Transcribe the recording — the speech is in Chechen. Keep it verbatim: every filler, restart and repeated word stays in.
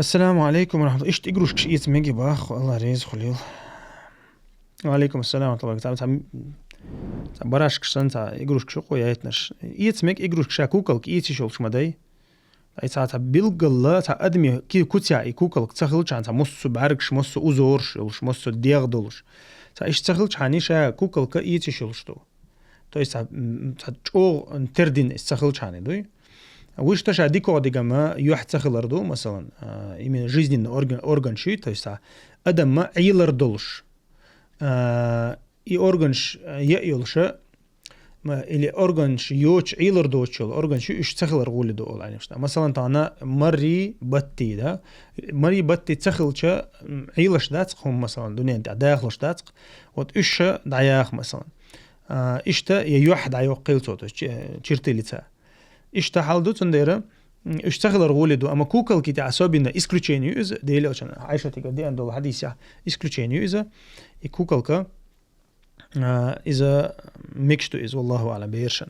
Ассаламу алейкум ва рахматуллах. Иштта игрушкаш эца мега бах, Аллах реза хуьлийла. Ва алейкум ассалам ва рахматуллах. Цхьа, цхьа, цхьа барашкаш санна, цхьа игрушкаш ю-кх яйтнарш. Эца мега игрушкаш, ша куколка эца йиш йолуш ма дай. Ай цхьа, цхьа билггала, цхьа адаме ки-, куцехь и куколка ца хилчхьана, цхьа массо а бӀаьргаш, массо а узораш йолуш, массо а дегӀ долуш. Цхьа иштта ца хилчхьана, ша куколка эца йиш йолуш ду. То есть цхьа, м, цхьа чӀогӀа тера дина иза ца хилчхьана дуй. Вуьшта ша дикогӀа дигама юьхь ца хилар ду, масалан, а, именно жизненный орган, орган шуй, то есть цхьа адамма Ӏелар долуш. А, и органш, а, яа йолуша, ма, или органш йоцуш, Ӏелар доцуш йолу органш ю, уьш ца хилар гӀоле ду олу Ӏилманчаша. Масалан, тахана мари, батти, да? Мари, батти ца хилча, м, Ӏелаш дац хӀума, масалан, дуьнен тӀехь дахалуш дац. Вот уьш ша дӀаяха, масалан. А, иштта я юьхь дӀайоккхийла цо, то есть чи-, чертили ца. Иштта хьал ду, цундела, м, уьш ца хилар гӀоле ду, амма куколки тӀехь особенно исключение ю иза, Делан Элчанан Ӏайшатигара деана долу хьадисехь исключение ю иза, и куколка, а, иза мегаш ду иза, валлаху аълам, берашна.